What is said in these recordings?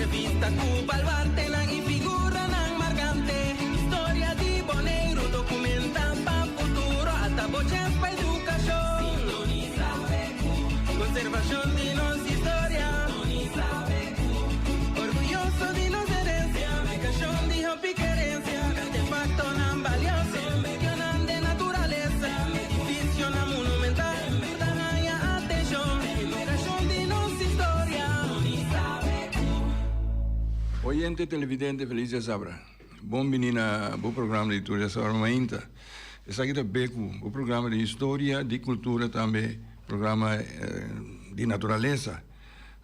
Entrevista ku baluartenan i figuranan markante. Historia di Boneiru dokumentá pa futuro. Ata bo chèns pa edukashon. Sintonisa BQ. Konservashon di nos historia. Sintonisa BQ. Orguyoso di nos herensia. Publikashon di hopi kerensia. Artefaktonan balioso. Medionan den naturalesa. Edifisionan monumental. Ta haña atenshon. Edukashon di nos historia. Oyente televidente feliz djasabra. Bon bini na bo programa di tur djasabra mainta. Esaki ta Beku, bo programa di historia, di cultura tambe programa di naturalesa.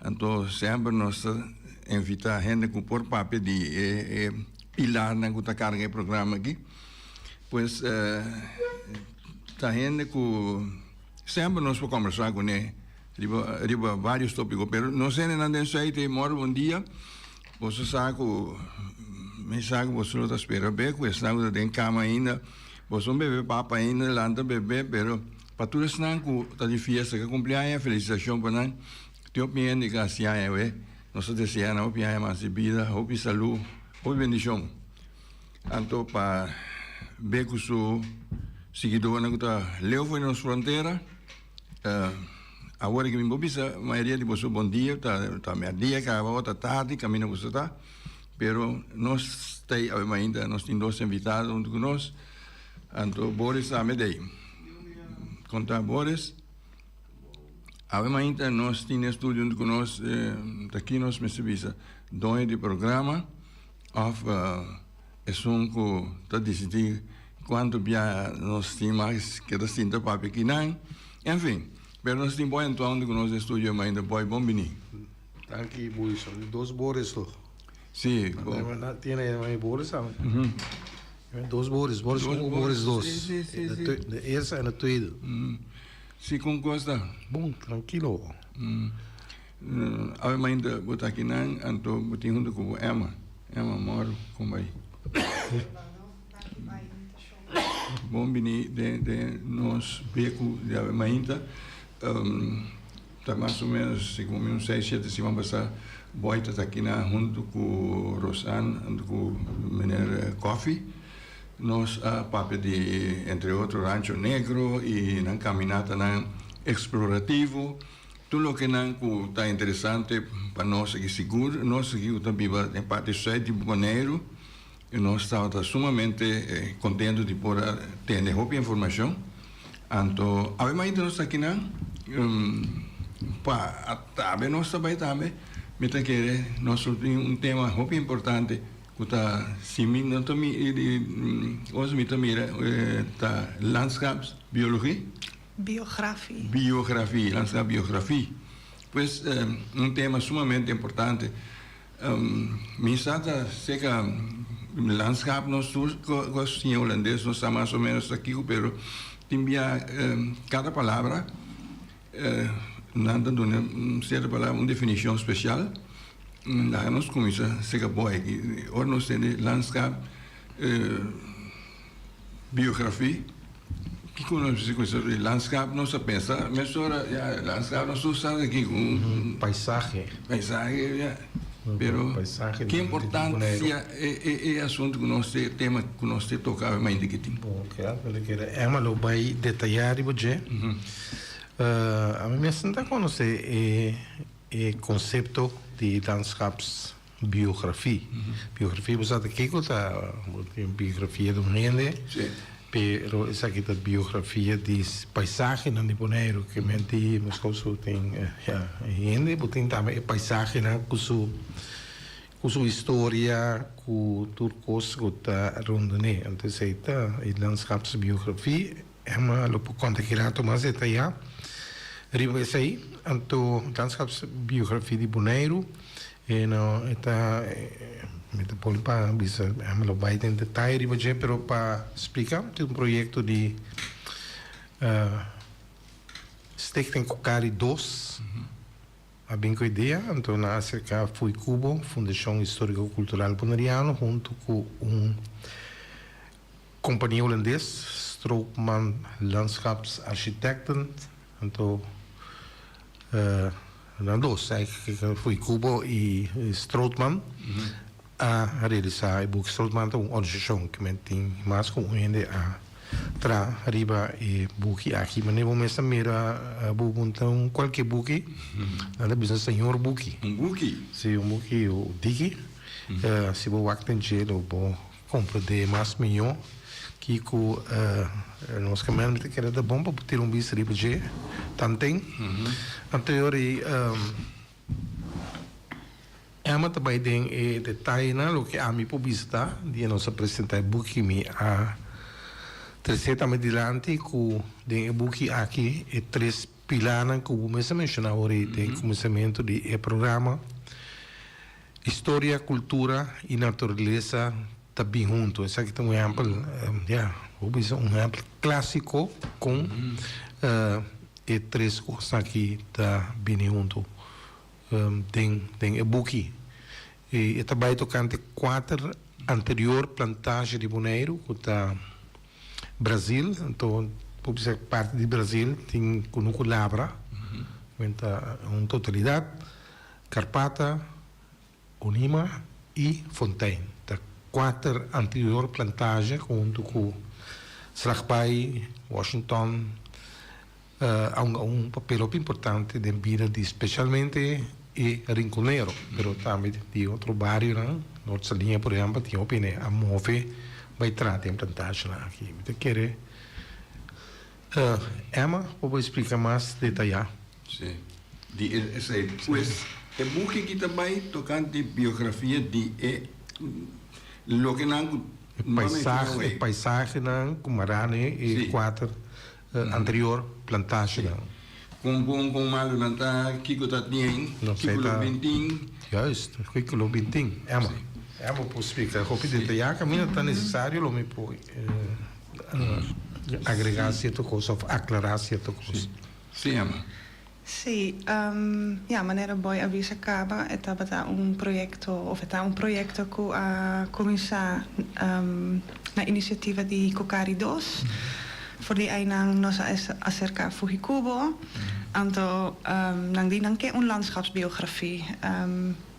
Anto semper nos ta invita hende cu por papia di e pilarnan cu ta carga e programa aki. Pues ta hende cu semper nos por combersa cune. Riba riba varios tópiko, pero nos hendenan den Zuid ei mòrdu bon dia, boso sa ku mi sa ku boso lo ta spera be ku esnan ku ta den kama ainda, boso no bebe papa ainda, lanta bebe, pero pa tur esnan ku ta di fiesta ku a kumpli aña, felisitashon pa nan, tin hopi hende ku a hasi aña awe, nos ta desea nan hopi aña mas di bida, hopi salú, hopi bendishon. Anto pa be ku su siguidónan ku ta leu for di nos frontera. Awor ki mi por bisa mayoria di boso bon dia, ta ta merdia kaba o ta tardi kaminda boso ta, pero nos ta ei awe mainta, nos tin dos invitado huntu ku nos, anto Boris tambe ta ei. Kon ta Boris? Awe mainta nos tin den studio huntu ku nos, ta ki nos mester bisa, doño di programa òf Esun ku ta disidí kuantu bia nos tin mas keda sinta papia kinan. En fin, pero nos tin Boy Antoine ku nos den studio mainta. Boy, bon bini. Danki Wilson. Dos Boris toch? Sí. Tiene e Boris tambe. Dos Boris, Boris un ku Boris dos. Sí, sí, sí. De eerste en de tweede. Sí, kon kos ta? Bon, trankilo. Awe mainta bo ta akinan, anto bo tin huntu ku bo Emma. Emma mòru kon bai. Bon bini den den nos beku di awe mainta. Ta mas o menos segun mi un seis shete siman pasá Boy ta ta akinan huntu ku Rosanne huntu ku meneer Koffie. Nos a papia di entre otro Rancho Negro i nan kaminatanan eksplorativo. Tur lokenan ku ta interesante pa nos aki sigur, nos aki ku ta biba den parti sùit di Boneiru, nos tabata sumamente kontentu di por a tende hopi informashon. Anto awe mainta nos ta akinan pa atrabe nos ta bai tambe, mi ta kere nos lo tin un tema hopi importante ku ta si mi no ta ora mi ta mira ta landschapsbiologie. Biografie. Biografie, lansa biografie. Pues un tema sumamente importante. Mi sa ta seka landschap nos tur ku a siña hulandes nos sa mas o menos ta kiko pero tin bia kada palabra nan ta duna un sierto palabra un definishon spesial. Laga nos kuminsa seka bo aki. Ora nos tende landschap Biografia, Kiko nos bisa ku esaki? Landskap nos a pensa mesora ya landskap nos tur sa di kiko. Un paisahe. Paisahe ya. Pero ki importancia e e asunto ku nos te tema ku nos te toka awe mainta ki tin? Bon, mi ta kere Emma lo bai detaya riba dje. Ami mes no ta konosé e e konsepto di landschaps. Biografia. Biografia bo sa ta kiko ta bo tin biografia di un hende, pero esaki ta biografia di paisahenan di Boneiru ke men tin meskos ku tin ya e hende bo tin tambe e paisahenan ku su ku su historia ku tur kos ku ta rondon'é. Anto esei ta e landschapsbiografia. Emma lo por konta ki rato mas detayá riba esei. Anto landschapsbiografia di Boneiru e no e ta mi ta pone pa bisa Emma lo bai den detaye riba dje pero pa splika tin un proyekto di Stichting Cocari dos a bin ku idea anto nan a aserká Fuikubo Fundashon Historiko Kultural Boneriano huntu ku un Kompania hulandes, Stroopman Landschapsarchitecten, anto Nan dos, Fuhikubo i Strootman a realisá e buki. Strootman ta un organisashon ku men tin mas ku un hende a traha riba e buki aki. Manera bo mes ta mira bo punta un kualke buki, nan ta bisa señor buki. Un buki? Si, un buki diki. Si bo wak den dje lo bo Comprendé mas mihó kiko nos ke men. Mi ta kere ta bon pa bo tira un bista riba dje tanten. Anto ori Emma ta bai den e detayenan loke ami por bisa ta dia nos a presentá e buki mi a tresé tambe dilanti ku den e buki aki e tres pilarnan ku bo mes a menshoná ori den kuminsamentu di e programa. Historia, kultura i naturalesa ta bin huntu. Esaki ta un ehèmpel, ya, bo bisa un ehèmpel klásiko kon e tres kosnan aki ta bini huntu den den e buki. I e ta bai tokante kuater anterior plantasje di Boneiru ku ta Brazil, anto bo bisa parti di Brazil tin kunuku labra, ta un totalidat. Karpata, Onima i Fontein ta kuater anterior plantage ku huntu ku Slagbaai, Washington a hunga un papel hopi importante den bida di spesialmente e Rinconero, pero tambe di otro barionan, Noord Saliña por ehempel tin hopi hende a move bai traha den plantagenan aki. Mi ta kere Emma por bo splika mas detayá. Sí, di esei. Pues e buki aki ta bai tokante biografia di e lokenan ku E paisahe, e paisahenan ku mará ne e kuater anterior plantashinan. Kon bon, kon malu nan ta, kiko ta tin, kiko lo bin tin. Juist, kiko lo bin tin. Emma, Emma por splika hopi detayá kaminda ta nesesario lo mi por agregá sierto kos òf aklará sierto kos. Sí, Emma. Sí, ya, manera Boy a bisa caba, e tabata un proyecto, of e ta un proyecto cu a cuminsa na iniciativa di Cocari dos. For di einan nos a acerca Fuhikubo, anto nan di nan ke un landschapsbiografie.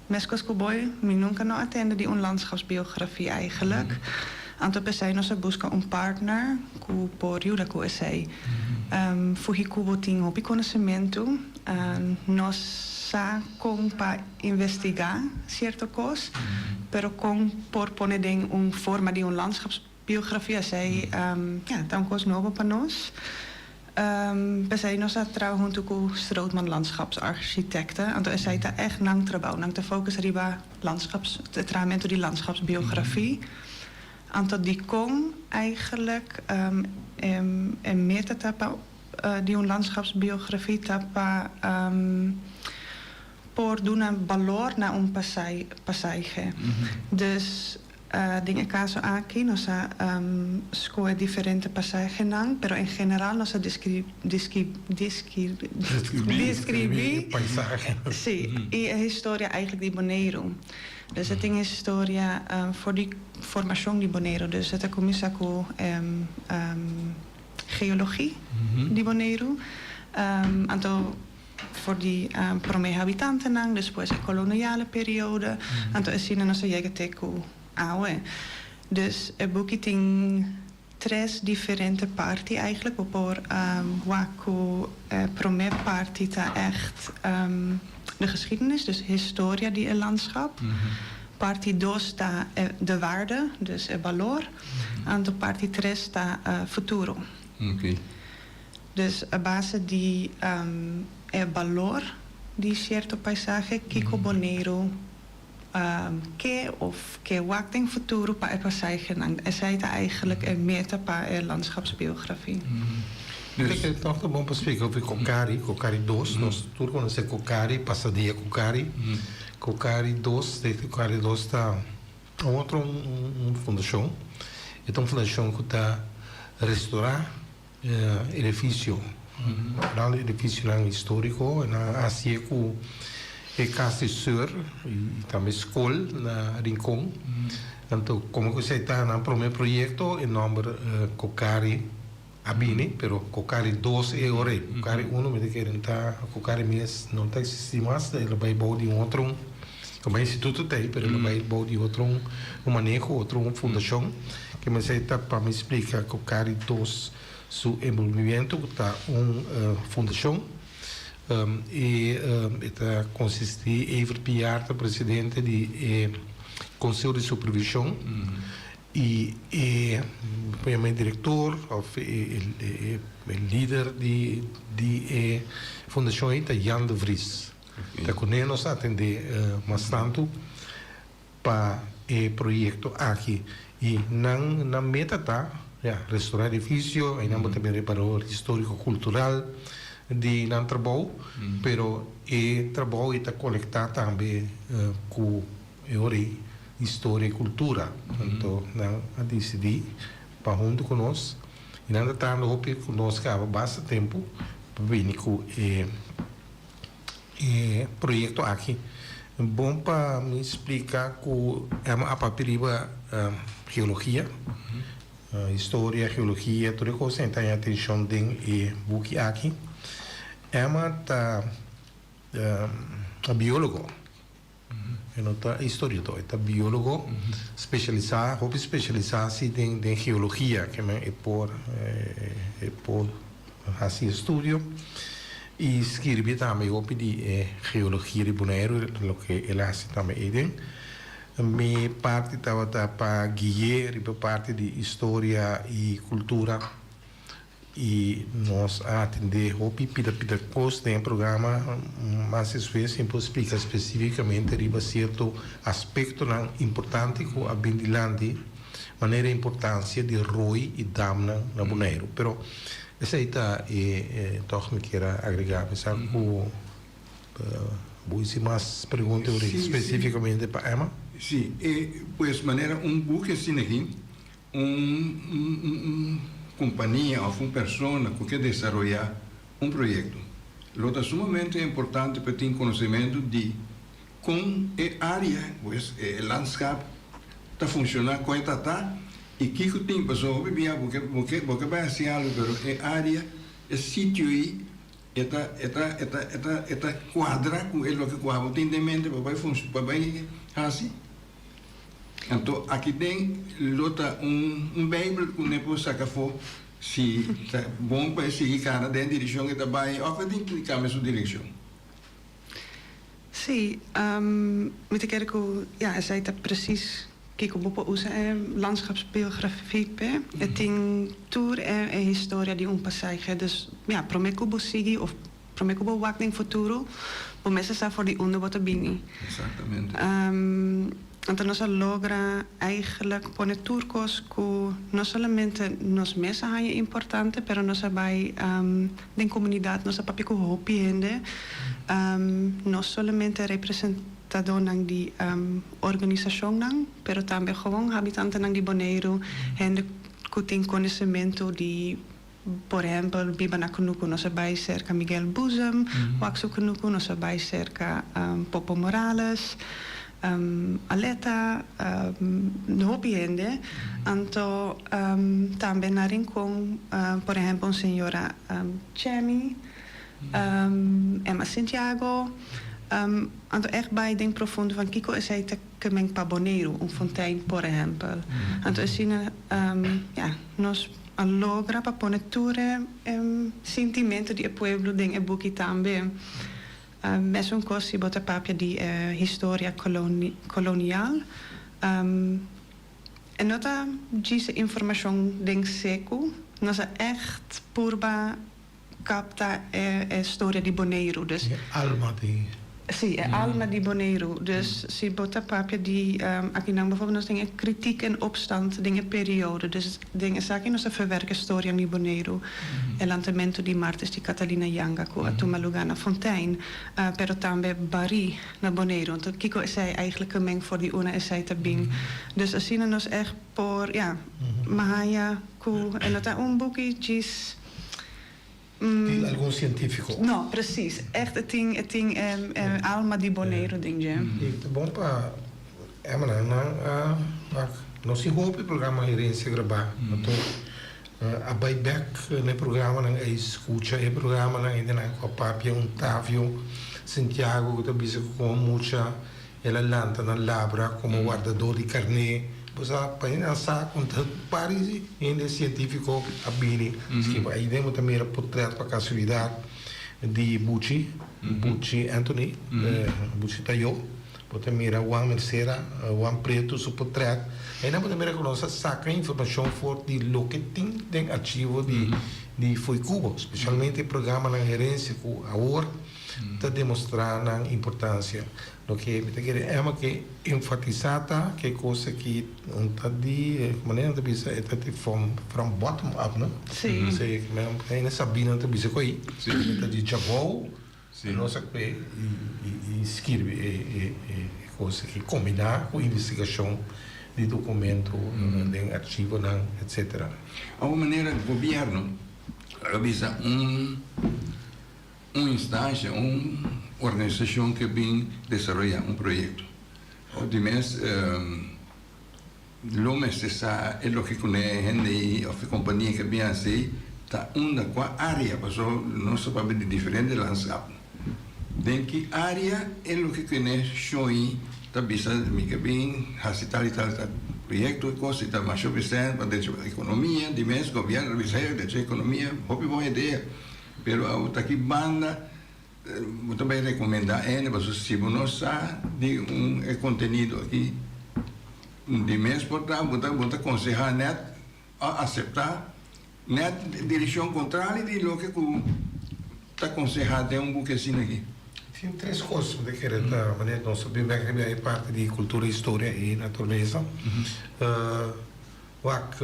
Meskos ku Boy, mi nunka no a tende di un landschapsbiografie eigenlijk. Anto p'esei nos a buska un partner ku por yuda ku esei. Fuhikubo tin hopi konosementu. Nos sa kon pa investigá sierto kos, pero kon por pone den un forma di un landschapsbiografie esei ya ta un kos nobo pa nos. P'esei nos a traha huntu ku Strootman Landschapsarchitecten, anto esei ta ègt nan trabou. Nan ta focus riba landschaps, e trahamentu di landschapsbiografie. Anto dikon eigenlijk e meta ta pa di un landschapsbiografie ta pa por duna balor na un pasahe. Dus Den e kaso aki nos a skohe diferente pasahenan, pero en general nos a deskribí sí, i e historia eigenlijk di Boneiru. Dus e tin e historia for di formashon di Boneiru. Dus e ta kuminsá ku geologie di Boneiru, anto For di promé habitantenan, despues e koloniale periode, anto asina nos a yega te ku awe. Dus e buki tin tres diferente parti eigenlijk. Bo por wak ku e promé parti ta ègt de geschiedenis, dus historia di e landschap. Parti dos ta de waarde, dus e balor. Anto parti tres ta futuro. Dus a base di e balor di sierto paisahe kiko Boneiru ke of ke wak den futuro pa e paisahenan. Esei ta eigenlijk e meta pa e landschapsbiografie. Dus. Kijk, tòg ta bon pa splika over Cocari, Cocari dos. Nos tur konosé Cocari, Pasadia Cocari. Cocari dos, Cocari dos ta un otro un fundashon. E ta un fundashon ku ta restorá Edifisio, nan edifisionan historiko, nan a hasié ku e kas di sùr i tambe skol na Rincon. Anto komo ku esei ta nan promé proyekto e nòmber Cocari A bini, pero Cocari dos e ora ei. Cocari uno mi ta kere ta, Cocari mes no ta existi mas, el a bai bou di un otro, como e instituto ta ei, pero el a bai bou di otro un maneho, otro un fundacion, ke mester ta pa mi splica Cocari dos su envolvimiento cu ta un fundacion y e ta consisti Evert Piar ta presidente di e conseho di supervision. I e primer direktor òf e lider di e fundashon ei ta Jan de Vries. Ta kuné nos a atendé mas tantu pa e proyekto aki. I nan nan meta ta, ya, restorá edifisio, einan bo ta mira e balor históriko kultural di nan trabou, pero e trabou ei ta konektá tambe ku E ora ei historia i kultura. Anto nan a disidí pa huntu ku nos i nan ta trahando hopi ku nos kaba basta tempu pa bini ku e e proyekto aki. Bon pa mi splika ku Emma a papia riba geologia, historia, geologia, tur e kosnan ta haña atenshon den e buki aki. Emma ta biólogo. E no ta historiadó, e ta biólogo spesialisá, hopi spesialisá si den den geologia, ke men e por e por hasi estudio i skirbi tambe hopi di e geologia di Boneiru, loke el a hasi tambe eiden. Mi parti tabata pa gui'é riba parti di historia i kultura. I nos a atendé hopi pida pida kos den e programa, mas despues mi por splika spesífikamente riba sierto aspektonan importante ku a bin dilanti, manera e importansia di roi i damnan na Boneiru. Pero esei ta e tòg mi kier a agregá. Mi sa ku bo hisi mas pregunta spesífikamente pa Emma. Sí, e pues manera un buki asina aki Un un kompania òf un persona ku ke desaroyá un proyekto, lo ta sumamente importante pa tin konosementu di kon e área, pues e landskap, ta funshoná, kon e ta ta i kiko tin. Pasobra hopi bia bo ke bo ke bo ke bai hasi algu pero e área, e sitio ei e ta e ta e ta e ta e ta kuadra ku e loke ku abo tin den mente pa bai pa bai hasi. Anto aki den lo ta un un Bijbel ku ne por saka afó si ta bon pa e sigui kana den direkshon ke ta bai òf e tin ki kambia su direkshon. Sí, mi ta kere ku ya esei ta presis kiko bo por usa e landschapsbiografie p'e. E tin tur e e historia di un pasaje. Dus ya, promé ku bo sigui òf Promé ku bo wak den futuro, bo mester sa for di unda bo ta bini. Exactamente. Anto nos a logra eigenlijk pone tur kos ku no solamente nos mes a haña importante, pero nos a bai den komunidat, nos a papia ku hopi hende, no solamente representadónan di organisashonnan, pero tambe gewoon habitantenan di Boneiru, hende ku tin konosementu di Por ehempel, biba na kunuku nos a bai serka Miguel Boezem, wak su kunuku, nos a bai serka Popo Morales, Aleta, hopi hende. Anto tambe na Rincon, por ehempel un señora Chemi, Emma Sintiago. Anto echt bai den profundo van kiko esei ta kemen pa Boneiru, un fontein por ehempel. Anto asina, ya, nos. A logra pa pone tur e sintimento di e pueblo den e buki tambe. Mesun kos si bo ta papia di e historia kolonial. E no ta djis e informashon den seku. Nos a ègt purba kapta e storia di Boneiru. Dus. E alma di. Sí, e alma di Boneiru. Dus si bo ta papia di akinan bijvoorbeeld nos tin e kritiek en opstand den e periodo. Dus den esaki nos ta verwerk e storian di Boneiru. E lantamentu di Martes di Catalina Janga ku a tuma lugá na Fontein, pero tambe Barí na Boneiru. Anto kiko esei eigenlijk ke men for di una esei ta bin. Dus asina nos ègt por, ya, mahaña ku e no ta un buki djis. Di algun sientífiko. No, precies. Echt e tin e tin e alma di Boneiru den dje. I ta bon pa Emma nan a wak. Nos tin hopi programa Herencia Grabá. Anto A bai bek na e programanan ei, skucha e programanan ei den nan ku a papia un Tavio Santiago ku ta bisa ku komo mucha el a lanta na labra komo wardadó di karné. Bo sa pa hende a sa kon ta pari hende sientífiko a bini skiba. Ei den bo ta mira potrèt pa kasualidat di Buchi, Buchi Anthony, Buchi Tayo. Bo ta mira Juan Mercera, Juan Pretu su potrèt. Einan bo ta mira ku nos a saka informashon for di loke tin den archivo di di Foicubo, spesialmente e programanan herensia ku awor ta demostrá nan importansia. Loke mi ta kere Emma ke enfatisá ta ku e kos aki no ta di, manera nan ta bisa e ta di from from bottom up, no? Sí. Sí, Sabina ta bisa ku ei, e ta di djabou. Nos a kue i skirbi e kos aki kombiná ku investigashon di dokumento den archivonan etsetera. Awo manera gobièrnu a bisa un un instansha, un organisashon ke bin desaroyá un proyekto. Di mes Lo mester sa e loke ku ne hende ei òf e kompania ke bin hasi ei ta unda, kua área, pasobra nos ta papia di diferente landskap. Den ki área e loke ku ne shon ta bisa mi ke bin hasi tal i tal i tal proyekto i kos i ta masha present pa derecho ekonomia, di mes gobièrnu ta bisa hey derecho ekonomia hopi bon idea pero awo ta ki banda Bo ta bay recomenda ene pasobra si bo no sa di un e contenido aki di mes por ta bo ta bo ta conseha net a acepta net direccion contrario di loke cu ta conseha den un buki asina aki. Tin tres cos mi ta kere ta manera nos ta bin bek riba e parti di cultura, historia y naturalesa. Wak.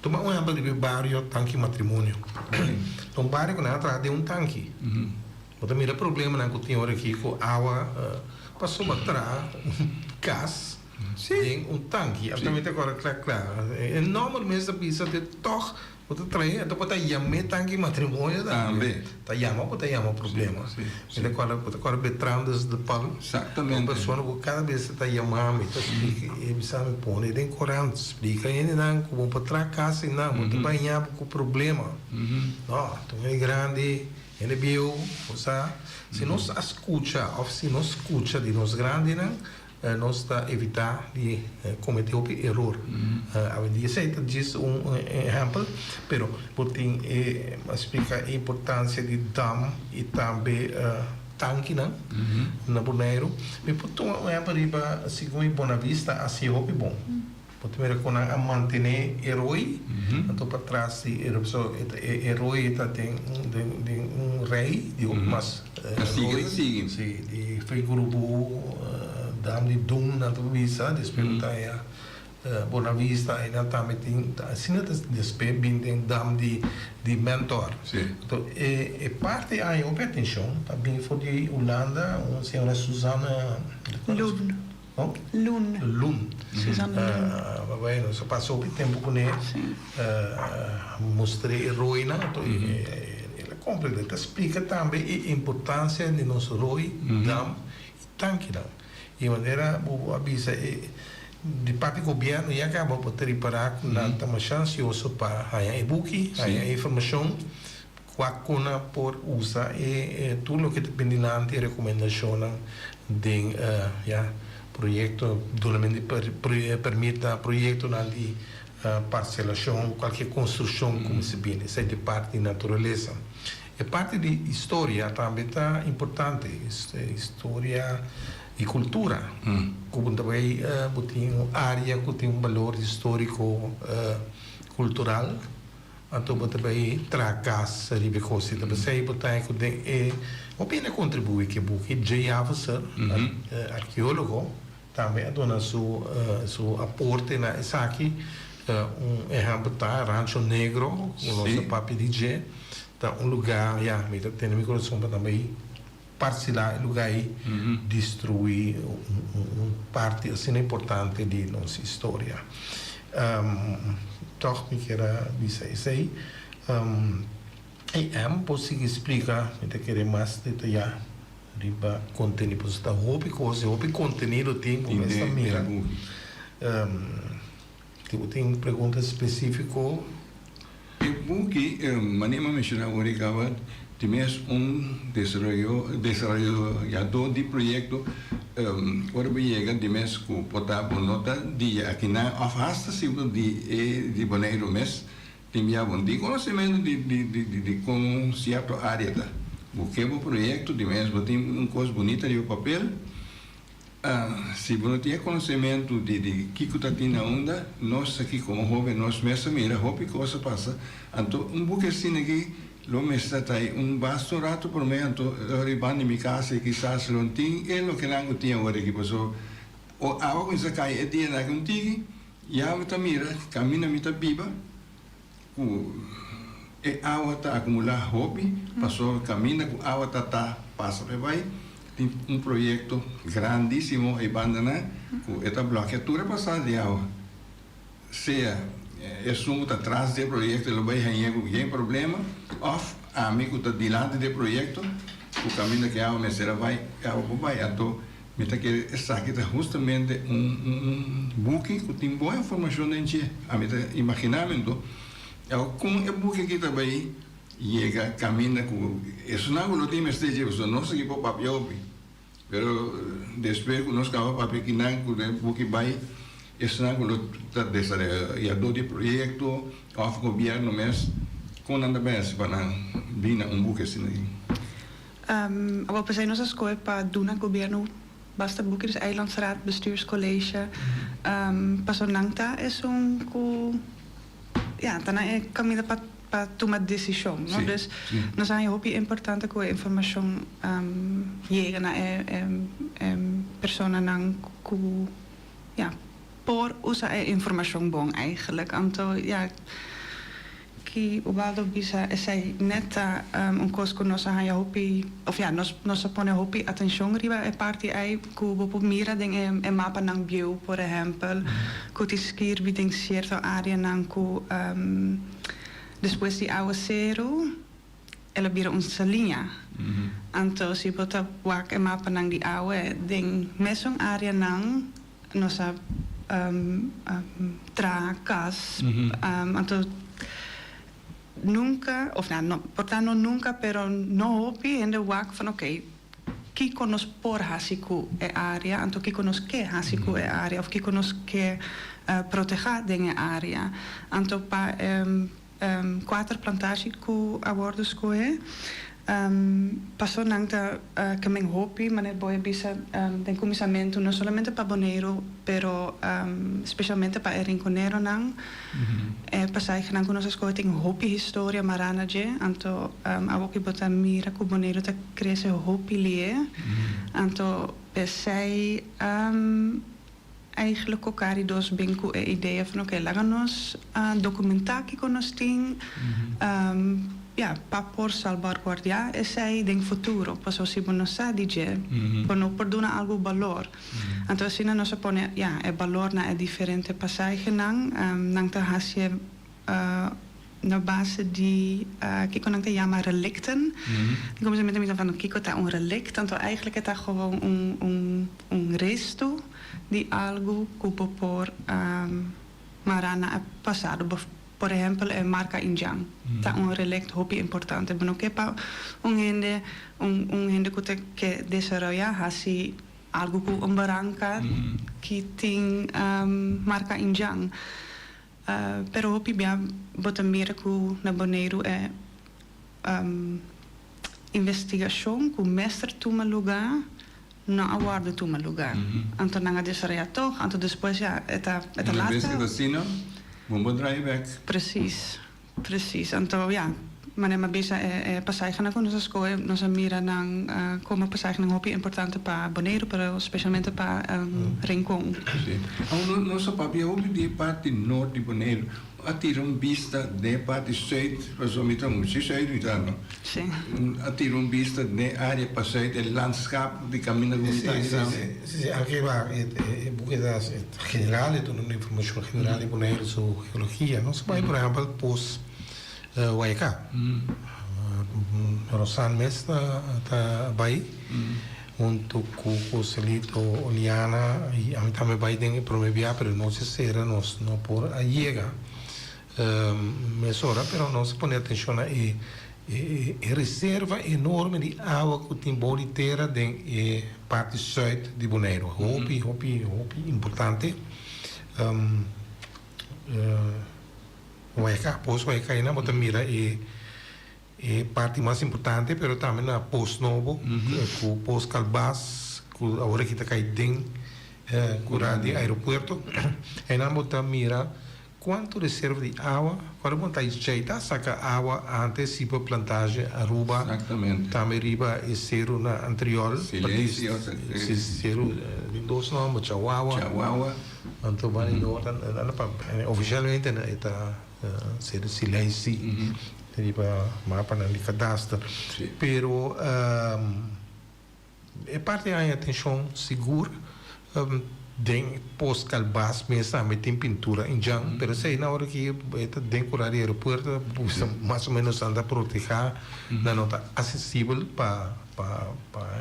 Tuma un ehempel riba e bario Tanki Matrimonio. Ta un bario ku nan a traha den un tanki. Bo ta mira problemanan ku tin ora aki ku awa pasobra traha un kas den un tanki. Absolutamente kòrèk kla kla. E nòmber mes ta bisa te tòg bo ta trahe anto bo ta yam'é Tanki Matrimonio tambe. Ta yama bo ta yama problema. Mi ta kòrda bo ta kòrda Bertrandus de Paul. Un persona ku kada bes ta yama mi ta splika e bisa mi pone den korant splika hendenan ku bo por traha kas einan bo ta baña bo ku problema. No, ta un hende grandi, hende bieu, bo sa. Si nos a skucha òf si nos skucha di nos grandinan Nos ta evitá di kometé hopi eror. Awendia esei ta djis un ehèmpel, pero bo tin e splika e importansia di dam i tambe tankinan na Boneiru. Mi por tuma un ehèmpel riba segun e Bonavista a hasi hopi bon. Bo ta mira kon nan a mantené e roi, anto patras di e so e roi ta den den un rei di hopi mas roi. Si, di Frei Gurubu, dam di Dun nan ta bisa, despues bo ta haña Bonavista einan tambe tin, asina ta despues bin den dam di di Mentor. Anto e e parti a haña hopi atenshon ta bin for di Hulanda un señora Suzanne. Lun. No? Lun. Lun. Suzanne Lun. Bueno, nos a pasa hopi tempu kuné. Sí. Mustr'é e roinan, anto el a komprendé. El ta splika tambe e importansia di nos roi, dam i tankinan. I manera bo a bisa e di parti gobièrnu ya kaba bo ta ripará ku nan ta masha ansioso pa haña e buki, haña e informashon. Kua ku nan por usa e tur loke ta bin dilanti e rekomendashonnan den ya proyekto dunamento di permit na proyektonan di parselashon kualke konstrukshon ku mester bini. Esei ta e parti di naturalesa. E parti di historia tambe ta importante, historia i kultura ku bo ta bai bo tin un área ku tin un balor históriko kultural. Anto bo ta bai traha kas riba e kos ei. Ta p'esei bo ta haña ku den e hopi hende a kontribuí ku e buki. Jay Haveser, arkeólogo, tambe a duna su su aporte na esaki. Un ehèmpel ta Rancho Negro, ku nos a papia di dje. Ta un lugá, ya, mi ta tene mi kurason pa nan bai parselá e lugá ei, destruí un parti asina importante di nos historia. Tòg mi kier a bisa esei. I M por sigui splika, mi ta kere mas detayá riba kontenido, pasobra ta hopi kos i hopi kontenido tin ku mester mira. Si bo tin pregunta spesífiko. E buki, manera mi a menshoná awor i kaba, tin mes un desaroyo, desaroyadó di proyekto, ora bo yega di mes ku por ta bo no ta di akinan òf hasta si bo di e di Boneiru mes, tin bia bo no tin konosementu di di di di kon sierto área ta. Bo ke bo proyekto di mes bo tin un kos bunita riba papel. Si bo no tin e konosementu di di kiko ta tin na unda, nos aki komo hoben nos mes a mira hopi kos a pasa, anto un buki asina aki lo mester ta ei un basta un ratu promé, anto riba di mi kas ei kisas lo tin e lokenan ku tin awor aki, pasobra o awa kuminsá kai e dianan aki un tiki, ya mi ta mira kaminda mi ta biba. Ku e awa ta akumulá hopi, pasobra kaminda ku awa ta ta pasa pa e bai, tin un proyekto grandísimo ei bandanan ku e ta blòkia tur e pasada di awa. Sea esun ku ta tras di e proyekto lo bai hañ'é ku yen problema òf ami ku ta dilanti di e proyekto ku kaminda ku e awa mester a bai, e awa por bai. Anto Mi ta kere esaki ta hustamente un un buki ku tin bon informashon den dje. Ami ta imaginá mi anto awo kon e buki aki ta bai yega kaminda ku esunnan ku lo tin mester dje pasobra nos aki por papia hopi pero despues ku nos kaba papia kinan ku e buki bai esunnan ku lo ta desaroyadó di proyekto òf gobièrnu mes kon nan ta bai hasi pa nan bini na un buki asina aki. Awor p'esei nos a skohe pa duna gobierno basta buki, dus Eilandsraad, Bestuurscollege, pasobra nan ta esun ku ya ta na e kaminda pa pa tuma desishon, no? Dus nos a haña hopi importante ku e informashon yega na e e personanan ku ya por usa e informashon bon eigenlijk. Anto ya. Ki Ubaldo bisa esei net ta un kos ku nos a haña hopi, òf ya, nos nos a pone hopi atenshon riba e parti ei ku bo por mira den e e mapanan bieu, por ehèmpel, ku tin skirbi den sierto áreanan ku despues di awaseru el a bira un saliña. Anto si bo ta wak e mapanan di awe den mesun áreanan Nos a traha kas, anto nunka, of na, por ta no nunka, pero no hopi hende wak van oké, kiko nos por hasi ku e área, anto kiko nos ke hasi ku e área, of kiko nos ke protehá den e área. Anto pa e Kuater plantashi ku a wòrdu skohe. Paso nan ta kemen hopi, manera bo a bisa den kuminsamentu, no solamente pa Boneiru, pero spesialmente pa e rinkoneronan. E pasahenan ku nos a skohe tin hopi historia mará na dje, anto awoki bo ta mira ku Boneiru ta krese hopi lié. Anto p'esei. Eigenlijk Cocari dos bin ku e idea van oke laga nos dokumentá kiko nos tin ya pa por salbarguardiá esei den futuro pasobra si bo no sa di dje bo no por duna algu balor. Anto asina nos a pone ya e balor na e diferente pasahenan nan ta hasié Na base di kiko nan ta yama relicten. Den kuminsamentu mi ta van kiko ta un relict, anto eigenlijk e ta gewoon un un un resto di algu ku bo por mara na e pasado. Por ehempel e marka Indjan ta un relict hopi importante. Bo no ke pa un hende un un hende ku ta ke desaroya hasi algu ku un baranka ki tin marka Indjan. Pero hopi bia bo ta mira ku na Boneiru e investigashon ku mester tuma lugá no a wòrdu tuma lugá. Anto nan a desaroyá tòg, anto despues ya e ta e ta Una lat bes kaba. ku ta asina, bo por draai bèk. Presis, presis. Anto ya, manera mi a bisa e e pasahenan ku nos a skohe nos a mira nan komo pasahenan hopi importante pa Boneiru pero spesialmente pa Rincon. Sí. Aun no nos a papia hopi di e parti nort di Boneiru. A tira un bista den e parti sùit, pasobra mi ta muchu sùit mi ta no. Sí. A tira un bista den e área pa sùit, e landskap di kaminda ku mi ta Sí, sí, sí, sí. Anke ba e buki ta general, e duna un informashon general di Boneiru su geologia, no? So bai por ehèmpel pos Guayacá. Rosan mes ta bai hunto cu Joselito Oliana y ami tambe bai den e prome bia pero nos a cera nos no por a yega. Mesora, pero nos a pone atencion na e e reserva enorme di awa cu tin bou di tera den e parti zuid di Boneiru. Hopi, hopi, hopi importante. Waika, Pos Waika einan bo ta mira e E parti mas importante pero tambe na Pos Nobo cu Pos Calbas cu awor aki ta cay den cura di aeropuerto. Eynan bo ta mira cuanto reserva di awa cuando bo ta ta saca awa antes si pa plantage Aruba tambe riba e ceru na Antriol ceru tin dos nomber Chawawa anto bani oficialmente e ta Ser silensi riba mapanan di kadaster. Pero e parti haña atenshon sigur den Pos Kalbas mes tambe tin pintura indjan, pero esei na ora ki e ta den kura di aeropuerto mas o menos nan ta protehá, nan no ta asesibel pa pa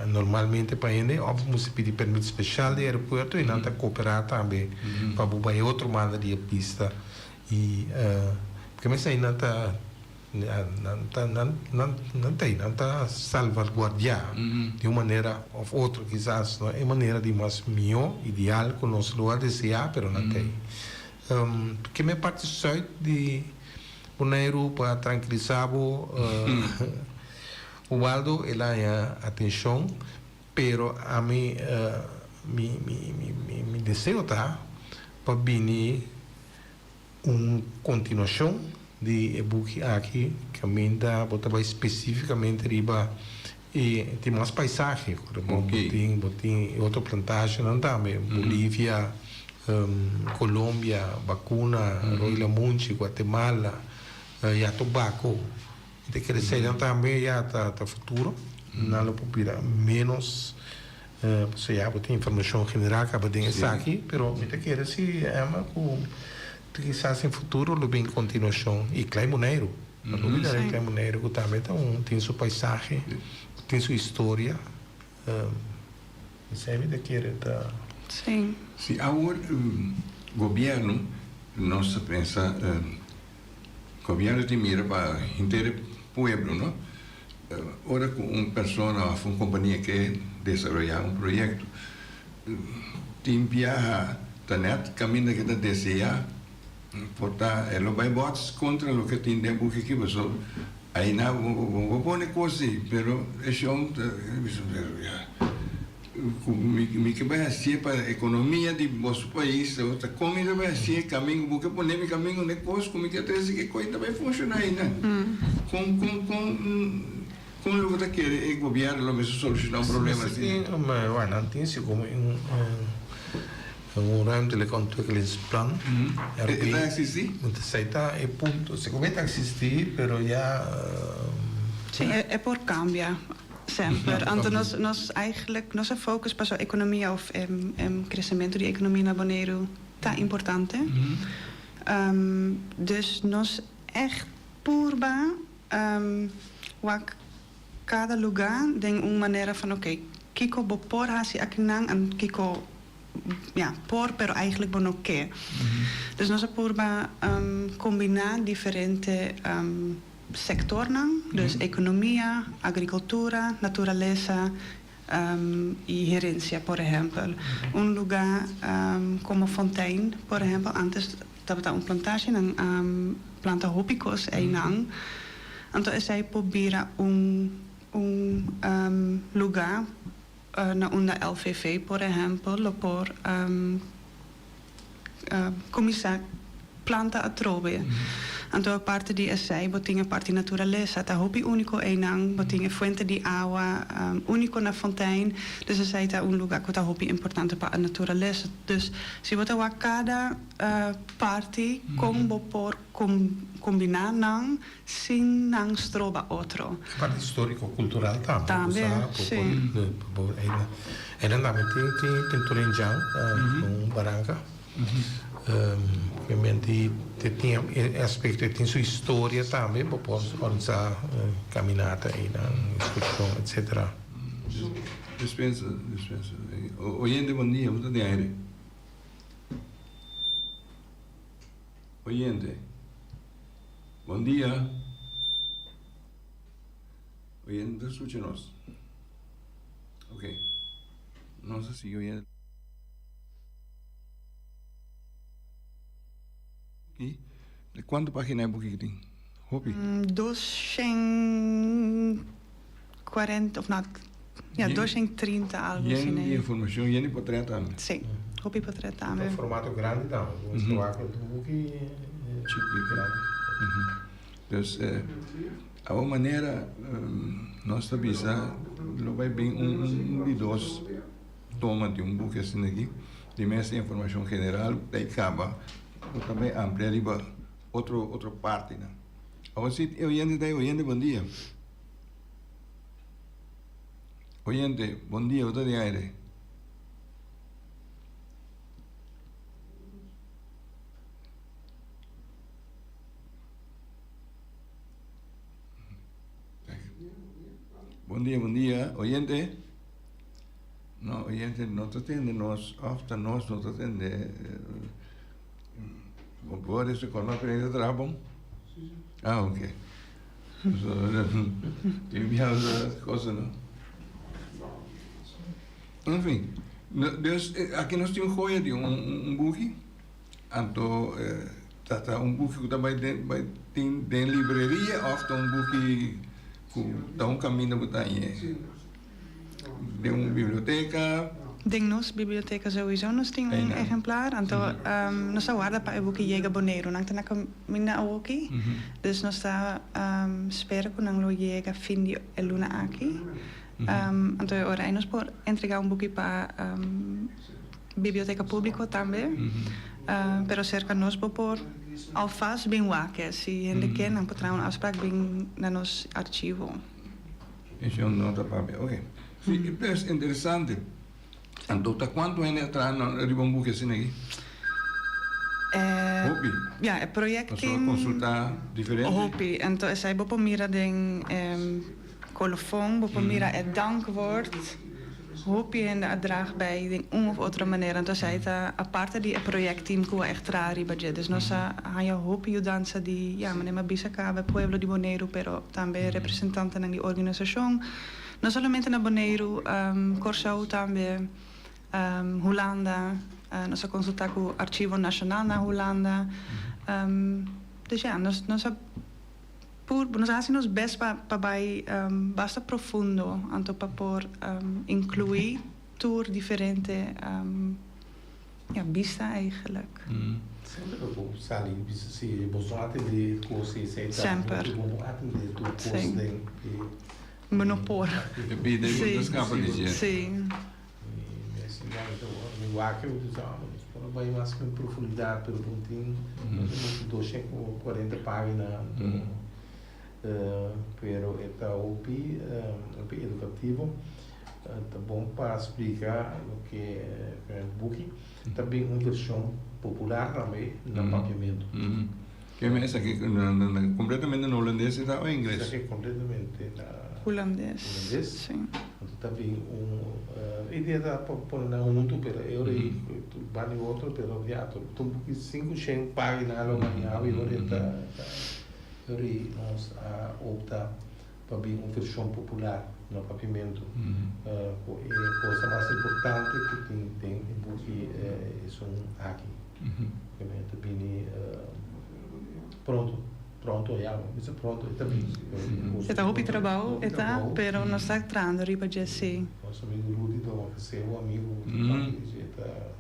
normalmente pa hende òf mester pidi permit speshal di aeropuerto i nan ta koperá tambe pa bo bai otro banda di e pista. I porque mester nan ta nan ta nan nan nan ta nan ta salvaguardiá di un manera òf otro kisas no e manera di mas mihó ideal ku nos lo a deseá pero nan ta ei. Ke me parti sùit di Boneiru pa trankilisá bo Ubaldo el a haña atenshon pero ami mi mi mi mi deseo ta pa bini Un kontinuashon di e buki aki kaminda bo ta bai spesífikamente riba e tin mas paisahe ku bo tin bo tin e otro plantashenan tambe Bolivia, Colombia, Bakuna, Rooi Lamunchi, Guatemala, Yatobako. Mi ta kere eseinan tambe ya ta futuro nan lo por bira ménos. Pasobra ya bo tin informacion general caba den esaki, pero mi ta kere si Emma cu kisas den futuro lo bin continuacion y Klein Boneiru. No lo olbida den Klein Boneiru cu tambe ta un tin su paisahe, tin su historia. Esey mi ta kere ta. Sí. Si awor gobierno nos ta pensa gobierno tin mira pa henter e pueblo no. Ora ku un persona òf un kompania ke desaroyá un proyekto, tin biaha ta nèt kaminda ke ta deseá por ta e lo bai bòts kontra loke tin den buki aki pasobra aina bo bo pone kos ei pero e shon ta bisa pero ya ku mi ke bai hasié pa ekonomia di boso pais ta kon mi ta bai hasié kamingu bo ke pone mi kamingu ne kos ku mi ke trese ke kos ta bai funshoná einan kon kon kon kon lo bo ta kere e gobièrnu lo mester solushoná un problema asina. Bueno nan tin si komo un un ruimtelijk ontwikkelingsplan E ta eksistí? Esei ta e punto segun mi ta eksistí pero ya. Si e por kambia. Semper. Anto nos nos eigenlijk nos a focus paso economia of e crecemento di economia na Boneiru ta importante. Dus nos echt purba wak cada luga den un manera van oke kico bo por haci akinan en kico ja por pero eigenlijk bo no ke. Dus nos a purba combina diferente. Sektornan, dus ekonomia, agrikultura, naturalesa i herensia, por ehèmpel. Un lugá komo Fontein, por ehèmpel, ántes tabata un plantashi, nan a planta hopi kos einan. Anto esei por bira un un lugá na unda LVV, por ehèmpel, lo por Kuminsá planta atrobe. Anto aparte di esei bo tin e parti naturalesa ta hopi úniko einan, bo tin e fuente di awa úniko na Fontein, dus esei ta un lugá ku ta hopi importante pa e naturalesa. Dus si bo ta wak kada parti kon bo por kombiná nan sin nan stroba otro. E parti historico-cultural tambe. Tambe, si. Einan tambe tin tin pintura indjan un baranka. Obviamente tin e aspecto e tin su historia tambe bo por organisa caminata einan, excursion etcetera. Dispensa, dispensa. Oyente bon dia, bo ta den aire. Oyente. Bon dia. Oyente ta skucha nos. Ok. Nos a sigui oyente. Di kuantu pagina e buki tin? Hopi. 240 of no, ja, 230 algo asina. Yen di informacion, yen di potret tambe. Si, hopi potret tambe. Ta un formato grandi tambe, bo mester wak un buki chikito. Grandi. Dus awo manera nos ta bisa lo bai bin un di dos toma di un buki asina aki, di mes informacion general ta e caba. Bo ta bai amplia riba otro otro partinan. Awor si e oyente ta ei, oyente bon dia. Oyente, bon dia, bo ta den aire. Bon dia, bon dia, oyente. No, oyente no ta tende nos, of ta nos no ta tende. Bo por ese con la ta traha bon? Ah, ok. So, tin biaha cosa, no? En fin, dus aki nos tin un joya di un buki. Anto ta ta un buki ku ta bai den bai tin den libreria òf ta un buki ku ta un kaminda ku ta hañ'é den un biblioteka? Den nos biblioteka souiso nos tin un ehemplar, anto nos ta warda pa e buki yega Boneiru. Nan ta na kaminda awoki, dus nos ta spera ku nan lo yega fin di e luna aki. Anto e ora ei nos por entrega un buki pa. Biblioteka Públiko tambe, pero serka nos bo por alvast bin wak e. Si hende ke, nan por traha un afspraak bin na nos archivo. Esei un nota papia, oke. Si, es interesante. Anto ta kuantu hende a traha na riba un buki asina aki? Hopi. Ya, e proyekto tin. Pasobra konsulta diferente. Hopi. Anto esei bo por mira den e kolofon, bo por mira e dankwoord. Hopi hende a draag bij den un of otro manera. Anto esei ta aparte di e projectteam ku a echt traha riba dje. Dus nos a haña hopi yudansa di, ya, manera mi a bisa kaba, e pueblo di Boneiru, pero tambe representantenan di organisashon, no solamente na Boneiru, Kòrsou tambe, Hulanda. Nos a konsultá ku Archivo Nashonal na Hulanda. Dus ya, nos nos a. Pur, nos a hasi nos bes pa pa bai basta profundo anto pa por inclui tur diferente ja bista eigenlijk. Semper lo bo sali bisa si bo no atende kos esei ta Semper. bo no atende tur kos Sí. den e Bo no por. E bida ei bo ta skapa di dje. Sí. Mi a sinti mi ta mi wak mi ta bisa nos por a bai mas den profundidat pero bo tin 240 pagina anto pero e ta hopi hopi edukativo ta bon pa splika loke e buki ta bin un vershon popular tambe na papiamentu. Ke esaki completamente na hulandes e ta o ingles? Esaki completamente na Hulandes. Hulandes. Sí. Anto ta bin un idea ta pa pone nan huntu pero e ora ei banda di otro pero ya ta un buki 500 pagina lo maña e ora ei ta e ora ei nos a opta pa bin un vershon popular na papiamentu ku e cosa mas importante ku tin den e buki esun aki. Ku ta bini pronto, pronto ya, mi bisa pronto e ta bini. E ta hopi trabou e ta, pero nos ta trahando riba dje si. Nos amigu Rudy ta ofresé un amigu ku ta papia dje ta.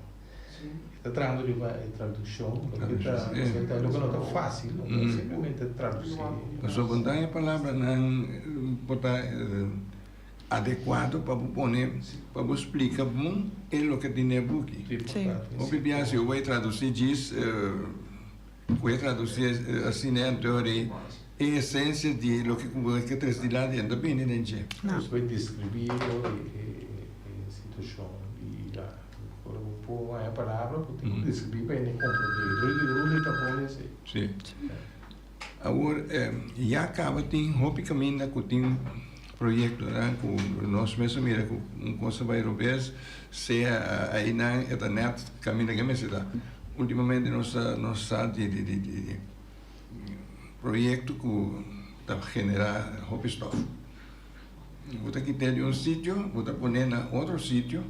E ta trahando riba e tradukshon, loke ta loke no ta fásil, no ta simplemente tradusí. Pasobra bo ta e palabranan por ta adekuado pa bo pone, pa bo splika bon e loke tin den e buki. Hopi bia si bo bai tradusí djis ku e tradusí asina anto e esensia di loke ku bo ke trese dilanti no ta bini den dje. Nos bai deskribí e situashon di. Ora bo por haña palabra bo tin ku deskribí pa hende komprondé. Rudy Rudy ta bon esei. Sí. Awor ya kaba tin hopi kaminda ku tin proyektonan ku nos mes a mira ku un kos a bai robes, sea einan e ta nèt kaminda ke mester ta. Ultimamente nos ta nos sa di di di. proyekto ku ta generá hopi stòf. Bo ta kit'é di un sitio, bo ta pon'é na otro sitio,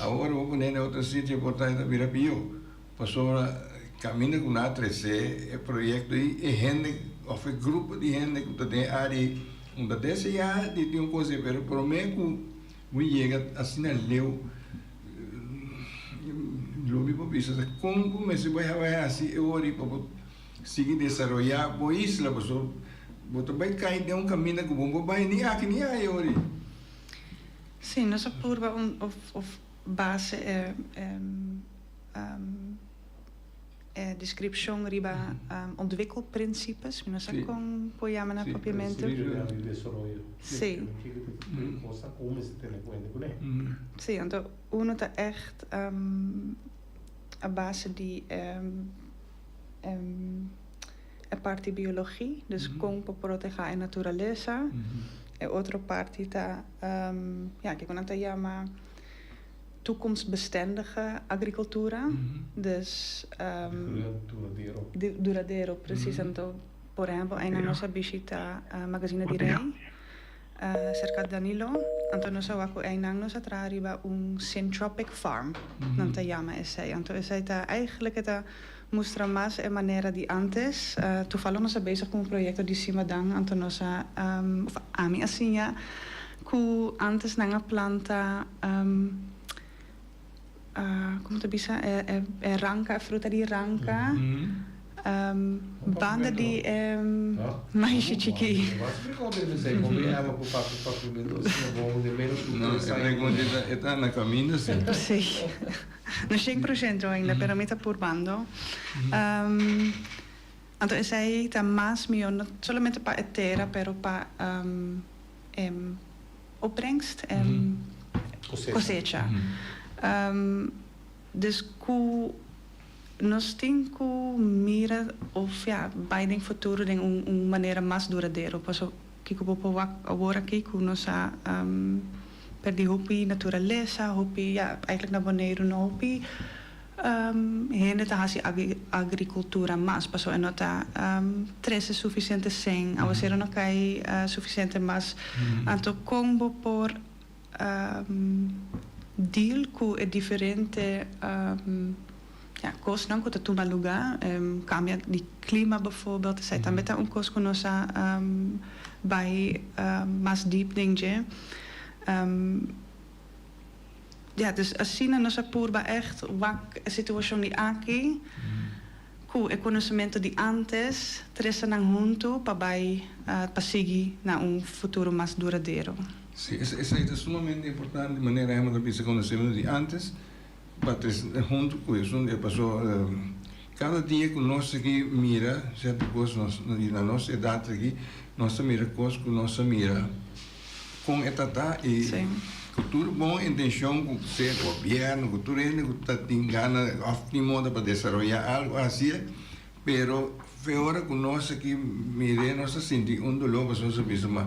awor bo pon'é na otro sitio por ta e ta bira pió, pasobra kaminda ku nan a tres'é e proyekto ei, e hende òf e grupo di hende ku ta den e área ei no ta deseá di tin un kos ei, pero promé ku bo yega asina leu lo mi por bisa ta kon bo mester bai hasi e ora ei pa bo sigui desaroyá bo isla pasobra bo ta bai kai den un kaminda ku bo no por bai ni aki ni aya ora ei. Sí, nos a purba un of of base e e deskripshon riba ontwikkelprincipes, mi no sa kon por yama na papiamentu. Principio di desaroyo. Sí. Kiko ta tur kosnan ku mester tene kuenta kuné. Sí, anto uno ta ègt a base di e E parti biologie, dus kon por protehá e naturalesa. E otro parti ta, ja, kiko nan ta yama toekomstbestendige agrikultura. Dus. Duradero. Duradero, presis. Anto, por ehèmpel, einan nos a bishitá Magazine di Rei serka Danilo. Anto nos a wak ku einan nos a traha riba un syntropic farm, nan ta yama esei. Anto esei ta eigentlik e ta Mustra mas e manera di antes. Toevallig nos a bezig cu un proyecto di Simadan, anto nos a, of ami a siña cu antes nan a planta, como ta bisa, e ranca, e fruta di ranca, banda di e maishi chiki. E ta na caminda si. Si. No 100% ainda, pero mi ta purbando. Anto esei ta mas mihó, no solamente pa e tera, pero pa e opbrengst, e kosecha. Dus ku nos tin ku mira òf ya bai den futuro den un manera mas duradero, pasobra kiko bo por wak awor aki ku nos a Perdí hopi naturalesa, hopi, ya, eigenlijk na Boneiru no hopi hende ta hasi agrikultura mas, pasobra e no ta trese sufisiente sen, awaseru no kai sufisiente mas. Anto kon bo por deal ku e diferente, ya, kosnan ku ta tuma lugá, kambia di klima bijvoorbeeld, esei tambe ta un kos ku nos a bai mas diep den dje. Ya, dus asina nos a purba ègt wak e situashon di aki ku e konosementu di ántes, trese nan huntu pa bai pa sigui na un futuro mas duradero. Sí, esei ta sumamente importante, manera Emma ta bisa konosementu di ántes. Pa tres huntu ku esun e pasó kada dia ku nos aki mira sierto kos nos di na nos edat aki nos ta mira kos ku nos a mira kon e ta ta i ku tur bon intenshon ku sea gobièrnu ku tur hende ku ta tin gana òf tin moda pa desaroyá algu hasié pero fe ora ku nos aki mir'é nos ta sinti un doló pasobra nos a bisa ma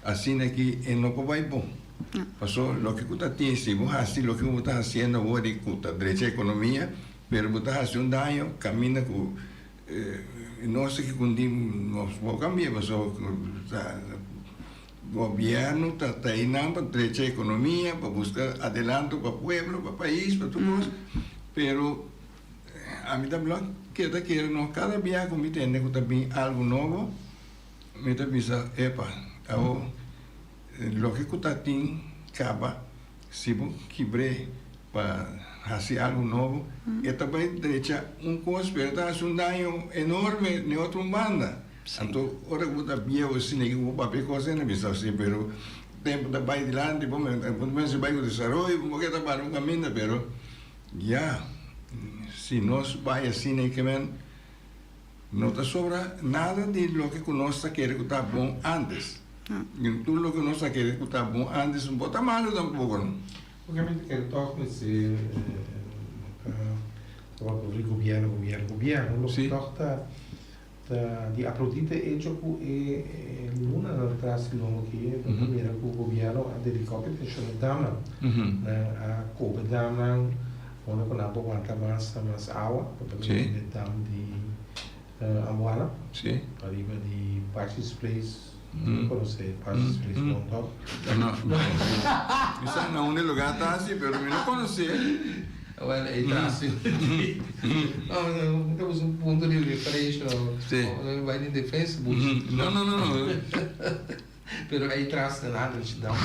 asina aki e no por bai bon. Paso loke ku ta tin si bo hasi loke ku bo ta hasiendo awor di ku ta drecha ekonomia, pero bo ta hasi un daño kaminda ku nos aki ku tin nos por kambia paso ta gobièrnu ta ta einan pa drecha ekonomia pa buska adelanto pa pueblo pa pais pa tur kos pero ami ta blòk keda kere no kada bia ku mi tende ku ta bin algu nobo mi ta bisa epa awor. Loke ku ta tin kaba, si bo kibr'é pa hasi algu nobo, e ta bai drecha un kos, pero e ta hasi un daño enorme n'e otro un banda. Anto, ora ku bo ta bieu asina ku bo papia e kos ei, nan bisa si, pero tempu ta bai dilanti, bo mester bai ku desaroyo, bo ke ta para un kaminda, pero ya, si nos bai asina e kemen, No ta sobra nada di loke ku nos ta kere ku ta bon ántes. I tur loke nos ta kere ku ta bon ántes no por ta malu tampoko, no? Porque mi ta kere tòg mester ta tabata over di gobièrnu, gobièrnu, gobièrnu. Loke tòg ta ta di aplaudí ta e echo ku e lunanan tras di longo aki bo ta mira ku gobièrnu a dediká hopi atenshon na damnan. Nan a koba damnan. Ora ku nan por wanta mas mas awa, bo ta mira den dam di Ambuana. Si. Ariba di Pachi's Place. Bo conoce Pachi's Place bon toch? No. Mi sa na unda e lugar ta si, pero mi no conoce. Well, e ta si. No, mi ta busca un punto di referencia. Si. No mi bai den defensa bo. No, no, no, no. Pero ei tras den Andrich Dam.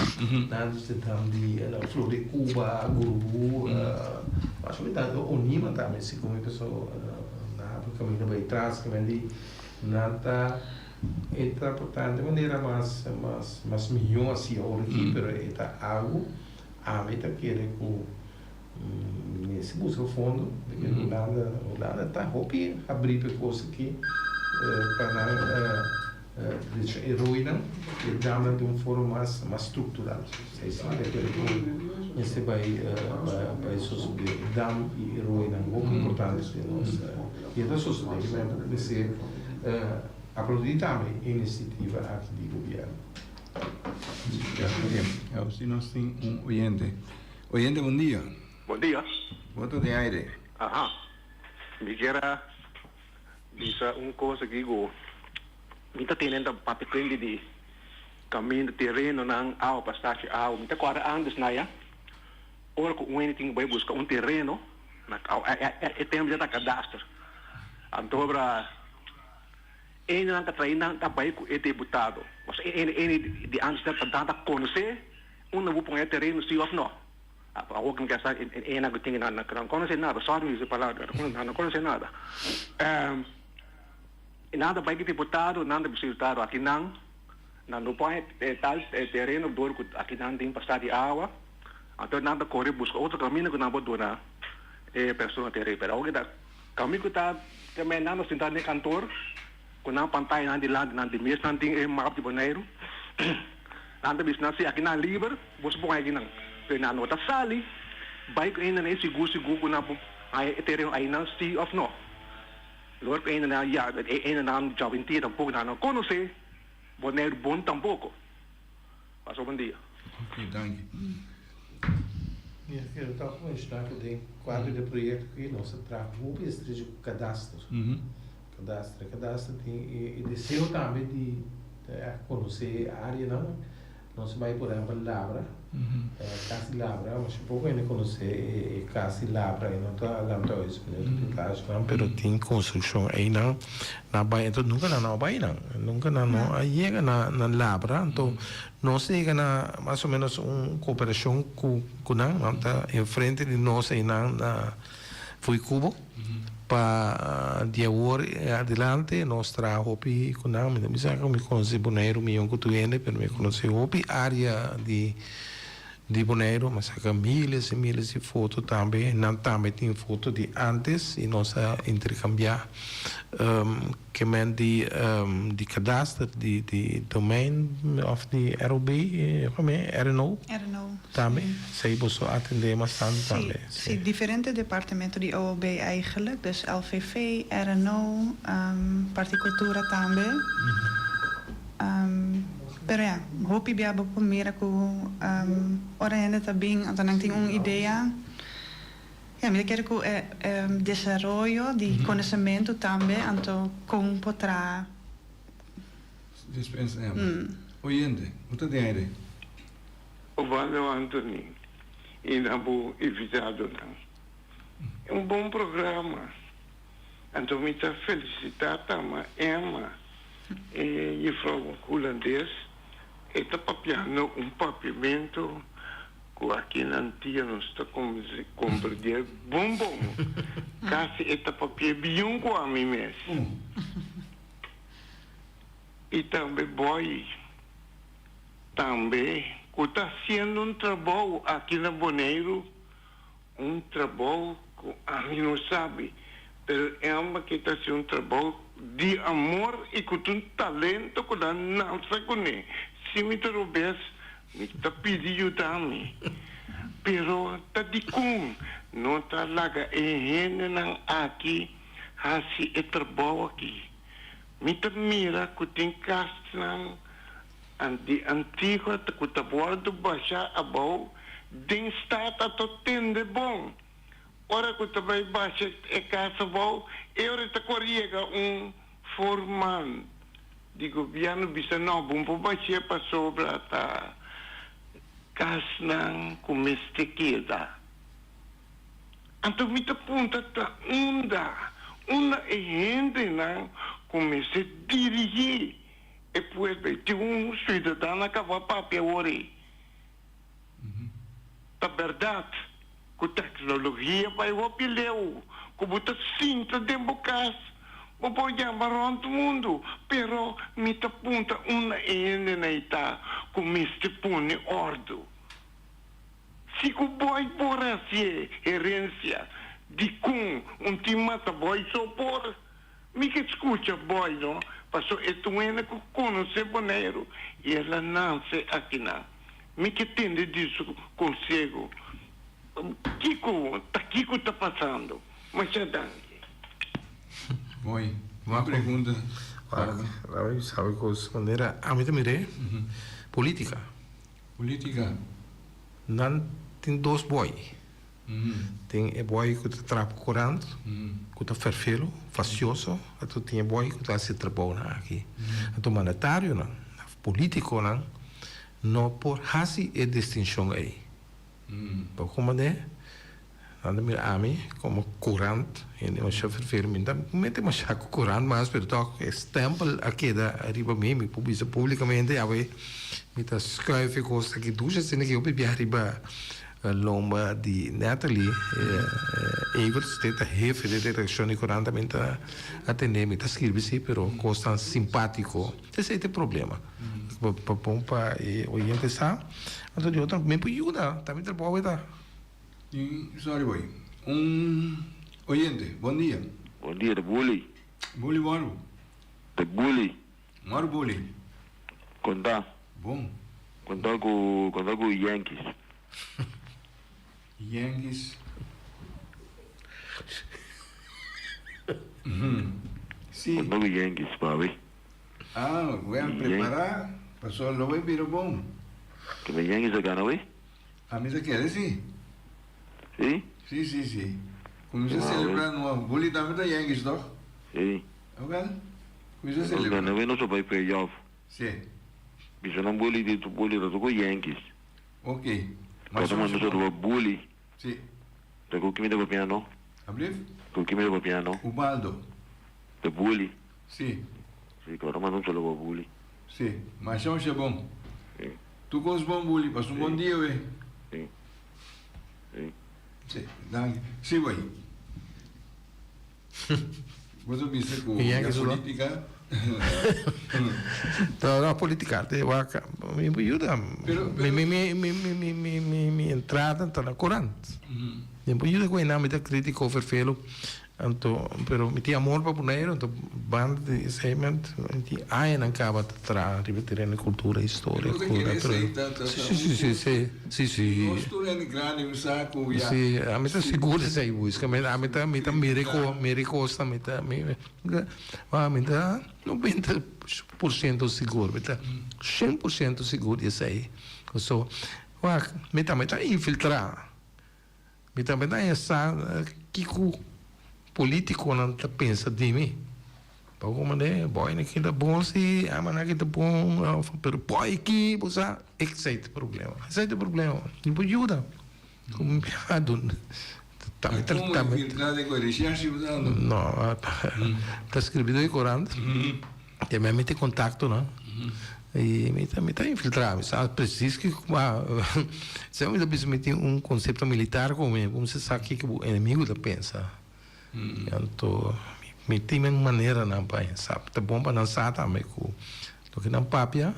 Andrich Dam di Flor de Cuba, Gurubu, mas o menos Onima tambe si como e perso na habri caminda bai tras kimen di nan ta e ta por tanto manera mas mas mas miho asi awor aki pero e ta algo ami ta kere cu Mester buska fondo di ke Hulanda, Hulanda ta hopi habrí pa e kos aki pa nan drecha e roinan i e damnan den un forma mas mas struktural. Esei ta kere ku mester bai bai sosodé e dam i e roinan hopi importante den nos i e ta sosodé mester aplaudí tambe e inisiativa aki di gobièrnu. Awor si nos tin un oyente. Oyente bon dia. Bon dia. Bo ta den aire. Aha. Mi kier a bisa un kos aki ku mi ta tene ta papia kuenti di kaminda terenonan awa pa stachi awa. Mi ta kòrda antes na ya ora ku un hende tin ku bai buska un tereno na e tempu ya ta kadaster. Anto ora e hendenan ta trae nan ta bai ku e diputado. Pasobra e hende di antes ta konosé. Unda bo pon e tereno si of no? Awor ku mi ke sa e nan ku tin nan no konosé nada, sorry mi usa e palabra, nan no konosé nada. Nan ta bai ku diputado, nan ta bisa diputado aki nan, nan no pon e tal tereno dor ku aki nan tin pasa di awa, anto nan ta kore buska otro kaminda ku nan por duna e persona tereno. Pero awor ku ta kaminda ku ta nan ta sinta den kantor. Ku nan pantaya nan dilanti nan di mes nan tin e map di Boneiru. Nan ta bisa nan si aki nan liber, boso por haña aki nan. Pero nan no ta sali bai ku hende nan e sigur sigur ku nan por haña e tereno ayi nan si òf no. Lor ku hende nan ya e hende nan djòbintia tampoko nan no konosé Boneiru bon tampoko. Pasa bon dia. Ok, danki. Mi a kere tòg menshoná ku den kuadro di e proyekto aki nos a traha hopi estrecho ku kadaster. Kadaster, kadaster tin e deseo tambe di konosé e áreanan. Nos a bai por ehèmpel Labra, Kas di Labra, masha poko hende konosé e Kas di Labra, e no ta Lamthuis, no ta Plantagenan, pero tin konstrukshon einan. Nan a bai, enton nunka nan no a bai nan, nunka nan no a yega na Labra, anto nos a yega na mas o menos un koperashon ku ku nan, nan ta enfrente di nos einan na Fuikubo, pa di awor adelante nos traha hopi ku nan, mi ta bisa ku mi konosé Boneiru mihó ku tur hende, pero mi konosé hopi área di Di Boneiru mi a saka miles y miles di foto tambe. Nan tambe tin foto di antes y nos a intercambia ke men di di kadaster di di domein of di ROB kome RNO RNO tambe esei boso a atende mas tantu tambe. Si, si diferente departamento di OOB eigenlijk, dus LVV, RNO, parti cultura tambe. Pero ya, hopi bia bo por mira ku ora hende ta bin anto nan tin un idea. Ya, mi ta kere ku e desaroyo di konosementu tambe anto kon por traha. Dispensa Emma. Oyente, bo ta den aire. Obando Anthony y na bo invitadonan. Un bon programa. Anto mi ta felicita tama Emma e juffrouw Hulandes e ta papiando un papiamento cu aki na Antia nos ta comprende bon bon casi e ta papia bion cu ami mes y tambe Boy tambe cu ta haciendo un trabou aki na Boneiru. Un trabou ku ami no sabi, pero e hòmber aki ta hasi un trabou di amor i ku ta un talento ku nan nase kuné. Si mi ta robes, mi ta pidi yuda mi. Pero ta dikon no ta laga e hendenan aki hasi e trabou aki? Mi ta mira ku tin kasnan Di antigua ta ku ta wòrdu bashá abou den stat a ta tende bon. Ora ku ta bai basha e kas abou, e ora ta kore yega un forman di gobièrnu bisa no, bo no por bash'é pasobra ta kasnan ku mester keda. Anto mi ta puntra ta unda, unda e hendenan ku mester dirigí e pueblo? Tin un siudadano a kaba papia awor ei. Ta bèrdat ku teknologia bai hopi leu, ku bo ta sinta den bo kas, bo por yama rònt mundu, pero mi ta puntra unda e hendenan ei ta ku mester pone òrdu. Si ku boi por hasié herensia, dikon un tin mata boi so por? Mi ke skucha boi no, paso e ta un hende ku konosé Boneiru i el a nanse akinan. Mi ke tende di su konsego. Kiko ta kiko ta pasando? Masha danki. Mooi. Bo pregunta. Wak, sabe kos manera ami ta mir'é, politica. Politica. Nan tin dos boy. Tin e boy cu ta traha pa corant, cu ta ferfelo, facioso, anto tin e boy cu ta haci trabounan aki. Anto mandatarionan, politiconan, no por haci e distincion ey. Bo comprende? Nan ta mira ami como corant, hende masha ferfelo, mi no ta mete masha cu corant mas, pero toch e stempel a keda riba mi, mi por bisa publicamente awe mi ta schuif e cos aki dushi asina cu yo pibia riba lomba di Natalie Everts, te ta hefe di redaccion di corant, mi ta atende, mi ta skirbi si, pero cosnan simpatico, esey ta e problema, pa bon pa e oyente sa, anto di otro mi por yuda, ta mi trabou e ta. Sorry boy. Un oyente, bon dia. Bon dia, ta Bully. Bully Waru. Ta Bully. Waru Bully. Kon ta? Bon. Kon ta ku, kon ta ku Yankees? Yankees. Si. Kon ta ku Yankees, papi? Ah, well, prepara, pasobra lo bay bira bon. Ke men Yankees a gana wey? Ami ta kere si. Si? Si, si, si. Kuminsá selebrá no. Bully tambe ta Yankees toch? Si. Awel, kuminsá selebrá. Nos gana nos a bai playoff. Si. Bisa nan Bully di Bully ta toko Yankees. Ok. Mas nos a topa Bully. Si. Ta ku kimi ta papia no? Ablief? Ku kimi ta papia no? Ubaldo. Ta Bully. Si. Si, kòrda manda un saludo pa Bully. Si. Masha masha bon. Si. Tur kos bon Bully, pasa un bon dia we. Si. Si. Si, danki. Si wey. Bo ta bisa ku ya politica. No, no, politica te wak mi por yuda. Mi mi mi mi mi mi mi mi entrada ta na korant. Mi por yuda ku einan mi ta kritiko ferfelu. Anto, pero mi tin amor pa Boneiru, anto banda di esei mi tin añanan kaba ta traha riba tereno di kultura, historia, Pero bo ta kere esei ta ta Si, si, si, si, si, si. Nos tur hende grandi mi sa ku ya. Si, ami ta sigur esei buska, mi ami ta mi ta mira e ko mira e kosnan mi ta mi mi ta 90% sigur, mi ta 100% sigur di esei. So, wak, mi tambe ta infiltrá. Mi tambe ta haña sa kiko politiconan ta pensa di mi. Pasobra manera boy na ki ta bon si, ama na ki ta bon, pero boy ki bo sa, esei ta e problema. Esei ta e problema. Mi por yuda. Tambe ta. Como infiltra den cu recherche bo ta ando? No, ta scribi den corant. Te mi a mete contactonan y mi ta mi ta infiltra, mi sa precies ki Semper mi ta bisa mi tin un concepto militar cu mi, como si sa kico bo enemigo ta pensa. Anto mi tin mi maneranan pa sa, ta bon pa nan sa tambe cu loke nan papia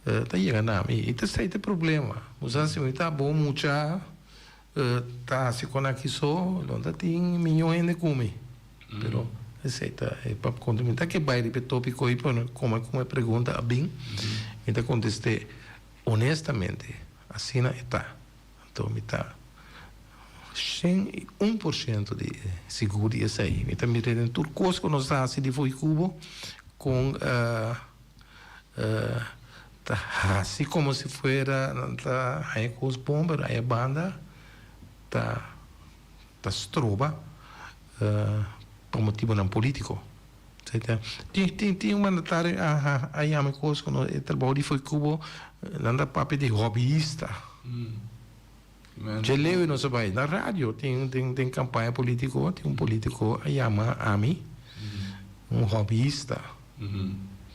ta yega na mi y ta esey ta e problema. Bo sa si mi ta bon mucha Ta hasi con aki so, lo ta tin miño hende cu mi. Pero esey ta e pa conta. Mi ta ke bay riba e topico ey, pero como como e pregunta a bin, mi ta conteste honestamente, asina e ta. Anto mi ta 101% di sigur di esey. Mi ta mira den tur cos cu nos ta hasi di fo'i cubo con Ta hasi como si fuera nan ta haña cos bon pero aya banda ta ta stroba pa motibonan politico. Tin tin tin un mandatario a a yama e cos cu e trabou di Foicubo nan ta papia di hobbyista. Dje leu nos a bai na radio tin den den campaña politico tin un politico a yama ami un hobbyista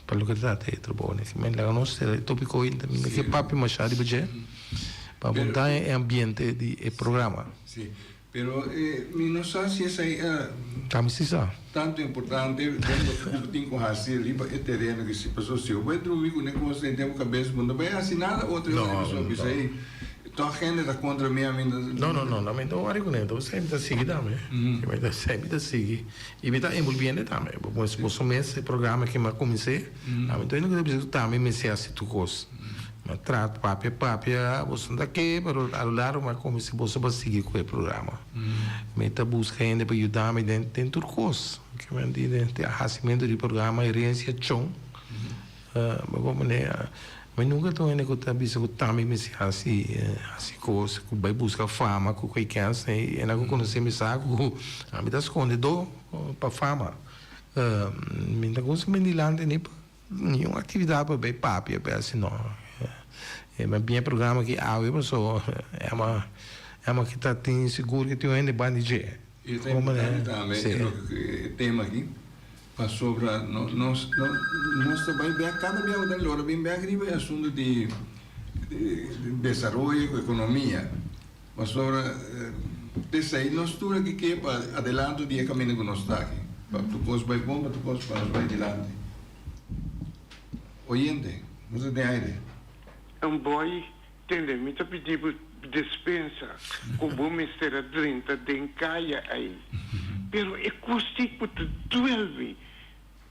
pa loke ta trata e trabou. Men laga nos sera e topico hoy mi ke papia masha riba dje pa bo daña e ambiente di e programa. Pero mi no sa si esei a. Tambe si sa. Tanto importante den loke ku bo tin ku hasi riba e tereno ki si. Pasobra si bo bai drumi ku ne kos den bo kabes bo no bai hasi nada otro e ora pasobra bisa ei tòg hende ta kontra mi ami no. No no no mi ta wòri ku ne esei mi ta sigui tambe esei mi ta sigui i mi ta envolvi hende tambe boso mes e programa ki mi a kumins'é ami ta hende ku ta bisa ku tambe mi mester hasi tur kos. Mi a trata papia papia boso no ta ke pero a lo largo mi a convenci boso pa sigui cu e programa. Mi ta busca hende pa yuda mi den den tur cos. Kimente den e hacimento di programa Herencia Chon. Mi por manera mi nunca ta un hende cu ta bisa cu tambe mi si haci haci cos cu bay busca fama cu cu e kens e nan cu conoce mi sa cu ami ta sconde do pa fama. Mi ta gusta bini dilanti ni pa. Niun actividad por bay papia pe asi no. E ma bien programa ki awe paso ema ema ki ta tin sigur ki tin un hende bandi dje. E ta importante tambe e loke e tema aki pasobra nos nos ta bay bek kada bia bo ta lora bin bek riba e asunto di desaroyo ku ekonomia pasobra esei nos tur aki ke pa adelanto di e kaminda ku nos ta aki pa tur kos bai bon pa tur kos pa nos bai dilanti. Oyente, nos ta den aire. Un boy, tende, mi ta pidi bo despensa ku bo mester a drenta den kaya ei, pero e kos di ku ta duel mi.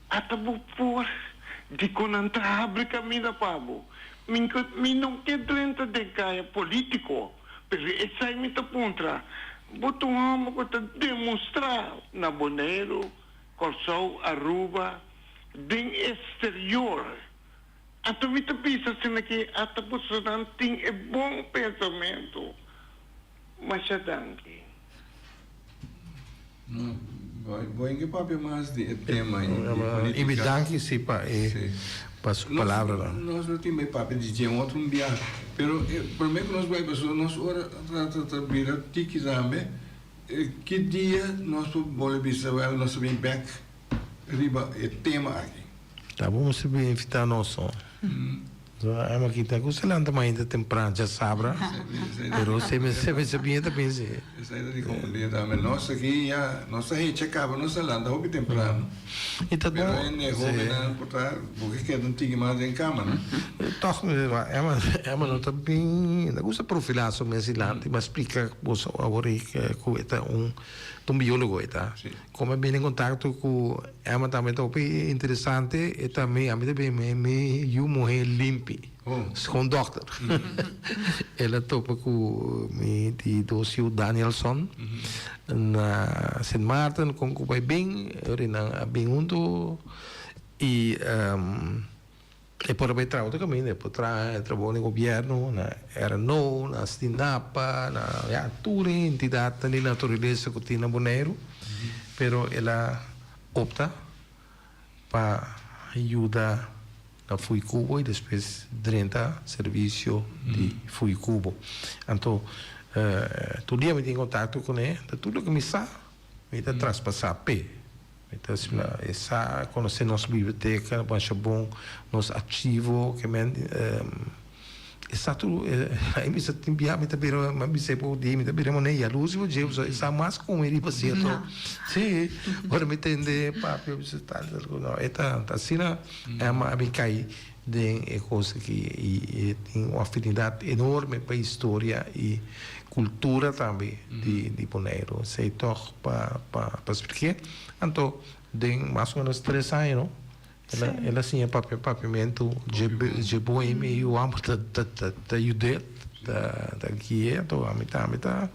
Ata bo por dikon nan ta habri kaminda pa bo. Mi mi no ke drenta den kaya politiko, pero esei mi ta puntra, bo ta un hòmber ku ta demostrá na Boneiru, Kòrsou, Aruba, den eksterior. Anto mi ta bisa asina ke ata bosonan tin e bon pensamentu. Masha danki. No, bo en ke papia mas di e tema i di politica. I mi danki si pa e pa su palabranan. Nos lo tin bai papia di dje un otro un biaha, pero e prome ku nos bai pasobra nos ora ta ta bira tiki tambe, ki dia nos por bolbe bisa wèl nos ta bin bèk riba e tema aki. Ta bon si bo invita nos no. Ama ki ta gusta lanta mainta tempran djasabra pero se mi se mi sabia ta bin si. Esai ta di konfundir tambe. Nos aki ya nos ta hecha kaba nos ta lanta hopi temprano. I ta bon. Pero hende hobennan por ta bo ke keda un tiki mas den kama no. Tòg Emma Emma no ta bin ta gusta profilá su mes dilanti mas splika boso awor ku e ta un ta un biólogo e ta. Como a bini en contacto cu Emma tambe ta hopi interesante, e ta mi, ami ta bin mi mi yu muhe limpi, schoon dochter. El a topa cu mi di dos yu Danielson na Sint Maarten con cu bai bin, ora nan a bin hunto y E por a bay traha otro caminda, e por traha e trabou den gobierno, na RNO, na Stinapa, na ya tur e entidadnan di naturalesa cu tin na Boneiru, pero el a opta pa yuda na Fuicubo y despues drenta servicio di Fuicubo. Anto tur dia mi tin contacto cune, ta tur loke mi sa mi ta traspasa p'e. Mi ta sla e sa konosé nos biblioteka masha bon, nos archivo, ke men e sa tur ai mi sa tin bia mi ta bira mi a bis'é por di mi ta bira manera yalusi por dje pasobra e sa mas ku mi riba sierto si ora mi tende papia mi bisa tal tal no e ta asina Emma a bin kai den e kos aki i e tin un afinidat enorme pa historia i kultura tambe di di Boneiru. Esei tòg pa pa pa spliké. Anto den mas o menos tres aña no el a el a siña papia papiamentu dje dje bohemia i yu amber ta ta ta yud'é. Ta ta gui'é anto ami tambe ta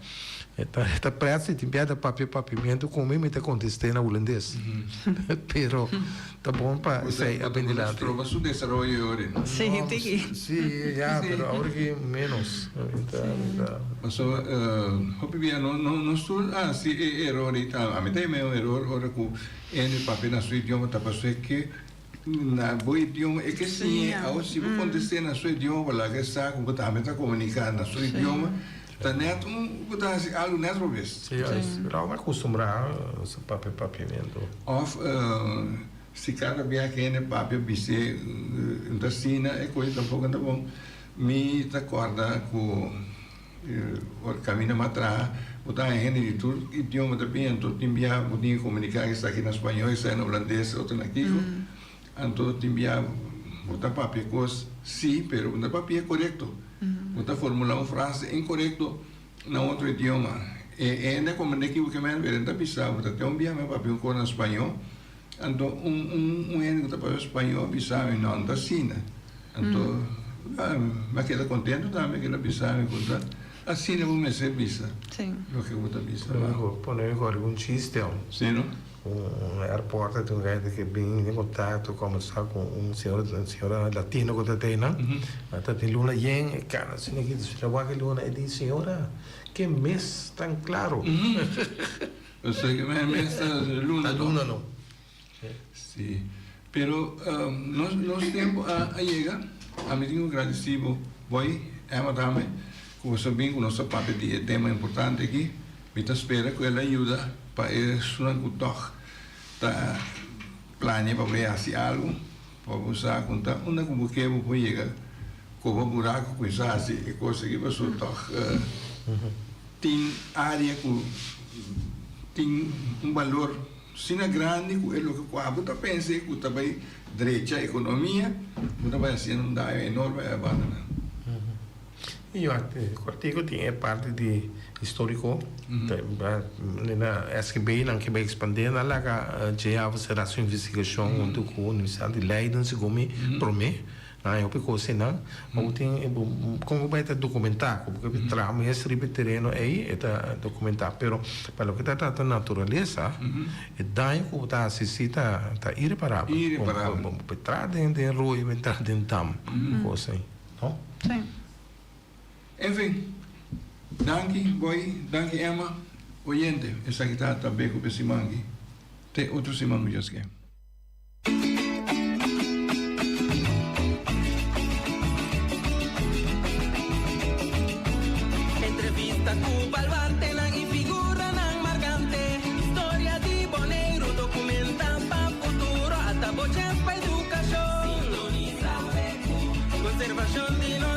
ta ta pret si tin bia ta papia papiamentu ku mi mi ta kontest'é na hulandes pero ta bon pa esei a bin dilanti. Stroba su desaroyo e ora no? Sí, tiki. Sí, ya, pero awor aki ménos. Mi ta mi ta. Pasobra hopi bia no no nos tur a hasi e eror ei tambe. Ami ta him'é un eror ora ku hende papia na su idioma ta pasobra ke Na bo idioma e ke siñ'é. Awor si bo kontest'é na su idioma bo laga e sa ku bo tambe ta komuniká na su idioma, ta nèt un bo ta hasi algu nèt robes. Sí, pero awor mi a kustumbrá sa papia papiamentu. Òf si kada bia ku hende papia bis'é no ta asina e kos tampoko no ta bon. Mi ta kòrda ku ora kaminda mi a traha bo ta haña hende di tur idioma ta bini anto tin bia bo tin ke komuniká esaki na spañó esaki na hulandes otro na kiko anto tin bia bo ta papia kos si pero bo no ta papia korekto bo ta formulá un frase inkorekto na otro idioma e hende a komprendé kibo ke men pero e no ta bisa bo ta te un bia mi a papia un kos na spañó Anto un hende ku ta papia spañó a bisa mi, No, no ta asina. Anto mi a keda kontentu tambe ku el a bisa mi ku ta asina bo mester bisa loke bo ta bisa. Pone mi ku algun chiste. Sí, no? Un airport tin un hende ke bin den kontakto kombersá ku un señora latino ku ta tei nan. Ta tin luna yen e kana asina aki ta wak e luna e di, Señora, ke mes tan klaro? Pasobra ke men mes ta luna Ta luna no. Si. Pero nos nos tempo a a yega. Ami tin ku gradisi bo Boy, Emma tambe, ku boso a bin ku nos a papia di e tema importante aki. Mi ta spera ku el a yuda pa esunnan ku tòg ta plania pa bai hasi algu, pa bo sa ku ta unda ku bo ke bo por yega koba buraku kuminsá hasi e kos aki pasobra tòg Tin área ku tin un balor asina grandi ku e loke ku abo ta pensa ku ta bai drecha ekonomia, bo ta bai hasiendo un daño enorme a e bandanan. I kòrtiku tin e parti di históriko, na SGB nan ke bai ekspandé, nan laga JA sera su investigashon huntu ku Universidat di Leiden segun mi promé. Nan e hopi kos einan. Ma bo tin kon bo bai ta dokumentá ku bo ke traha mes riba e tereno ei e ta dokumentá. Pero pa loke ta trata naturalesa e daño ku bo ta hasi si ta ta ireparabel. Ireparabel. Bo por traha den den rooi bo traha den dam kos ei no. Sí. Enfin, danki Boy, danki Emma. Oyente, esaki ta ta beko p'e siman aki. Te otro siman ku Dios ke. Entrevista ku baluartenan i figuranan markante. Historia di Boneiru dokumentá pa futuro. Ata bo chèns pa edukashon. Sintonisá BQ. Konservashon di nos.